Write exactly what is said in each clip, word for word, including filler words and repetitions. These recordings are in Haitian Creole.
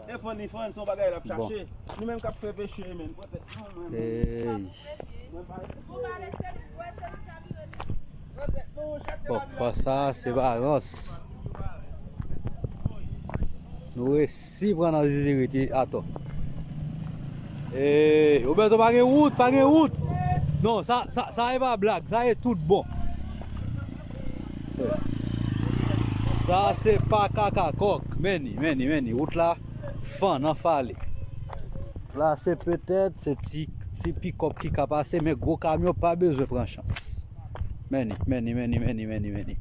E fann, li fann, se yon bagay l ap chache. Nou menm k ap fè peche, men, pran tèt nou, men. Ey. Bon, fwa sa, se pa rans. Nou resi pran nan zizirit atò. Ey, Roberto, pa gen wout, pa gen wout. Non, sa, sa, sa e pa blag, sa e tout bon. Sa se pa kaka kòk. Men ni, men ni, men ni. Wout la fann, anfale. La se petèt se ti, ti pikòp ki ka pase, men gwo kamyon pa bezwen pran chans. Men ni, men ni, men ni, men ni, men ni, men ni.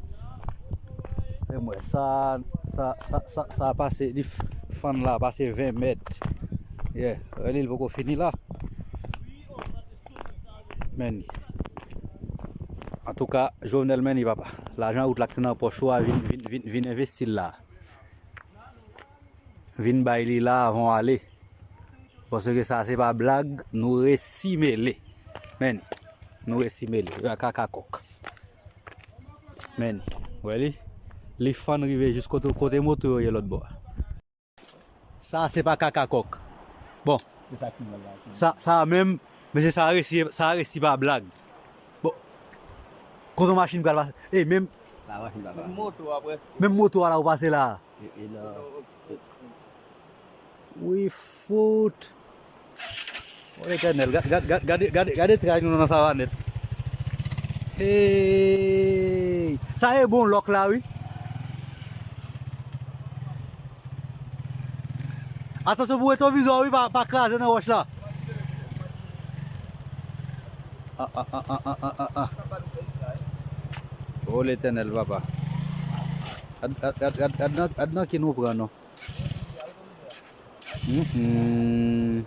E mwen, sa, sa, sa, sa, sa pase, li f-, fann la pase ven mèt. Yeah, wè li, li poko fini la. Men ni. Antouka, Jovenel, men ni, papa. Lajan wout la k te nan pòch ou a, vin, vin, vin, vin envesti l la. Vin bay li la avan w ale. Paske sa se pa blag, nou resi mele. Men ni. Nou resi mele. Yo, kaka kòk. Men ni. Wè li? Li fann rive jis kote, kote moto yo ye lòt bò a. Sa se pa kaka kòk. Bon. Se sa ki mal la. Sa, sa menm, mesye, sa resi, sa resi pa blag. Bon. Kote machin pral pase? Ey, menm. La machin pral pase. Menm moto a prèske. Menm moto a la ou pase la. E, e nan. Wi, fout. O Letènèl, gad, gad, gad, gade, gade, gade tray nou nan savanèt. Hey! Sa e bon lòk la, wi. Atansyon pou retwovizò, wi, pa, pa kraze nan wòch la. Ah, ah, ah, ah, ah, ah, ah, ah. O Letènèl, papa. Gad, gad, gad, gad, gad nan, gad nan ki nou pran, non. Mhm.